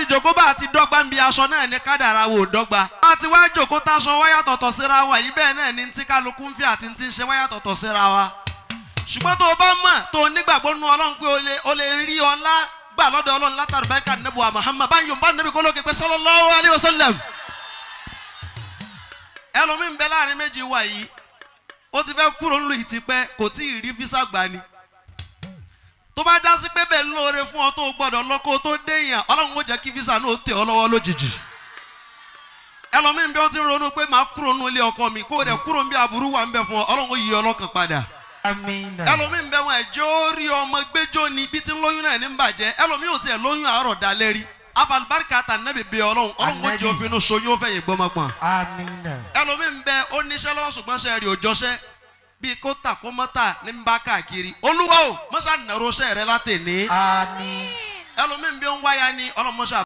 Jòkó bá a ti dọ́gba ń bi aṣọ náà ní kádàrá wo dọ́gba. Bá a ti wá jòkó táṣọ wáyà tọ̀tọ̀ síra wa yìí, bẹ́ẹ̀ náà ni tí kálukú ń fi àti ti ń ṣe wáyà tọ̀tọ̀ síra wa. Ṣùgbọ́n tó o bá mọ̀, tó o nígbàgbọ́ nínú Ọlọ́run pé o lè rí ọlá gbà lọ́dọ̀ Ọlọ́run látàrí báyìí ká nẹ́bù Muhammad bá ń yọ̀ bá nẹ́bí kó lókè pé sallallahu alaihi wasallam. Ẹlòmíín bẹ láàrin méjì wà yìí, ó ti fẹ́ kúrò nílùú yìí tipẹ́, kò tí ì rí visa gbà ni. Tó bá já sí pé bẹ́ẹ̀ lóore fún ọ tó o gbọ́dọ̀ lọ kó o tó déyàn, Ọlọ́run ó jẹ́ kí visa náà ó tẹ̀ ọ́ lọ́wọ́ lójijì. Ẹlòmíín bí wọ́n ti ń ronú pé màá kúrò nínú ilé ọkọ mi, kó o dẹ̀ kúrò níbi aburú wà ń bẹ fún ọ, Ọlọ́run ó yí ọ lọ́kàn padà. Amina. Ẹlòmíín bẹ wọn ẹ̀jẹ̀ ó rí ọmọ gbẹ́jọ́ ni bí ti ń lóyún náà ní ń bàjẹ́. Ẹlòmíín ò tiẹ̀ lóyún àárọ̀ dalẹ́ rí. Afalibarika ta nẹ́bi bí Ọlọ́run, Ọlọ́run ó jẹ́ òfin soyún ó fẹ̀yìn gbọ́mọ pọ̀n. Amina. Ẹlòmíín bẹ ó níṣẹ́ lọ́wọ́, ṣùgbọ́n ṣe rí òjọ́ṣẹ́ bíi kó tà kó mọ́ tà ní ń bá káàkiri. Olúwa o, mọ́ṣá nàró ṣẹ́ rẹ látẹ̀ní. Àmín. Ẹlòmíín bí ó ń wáyà ní ọlọ́mọṣá.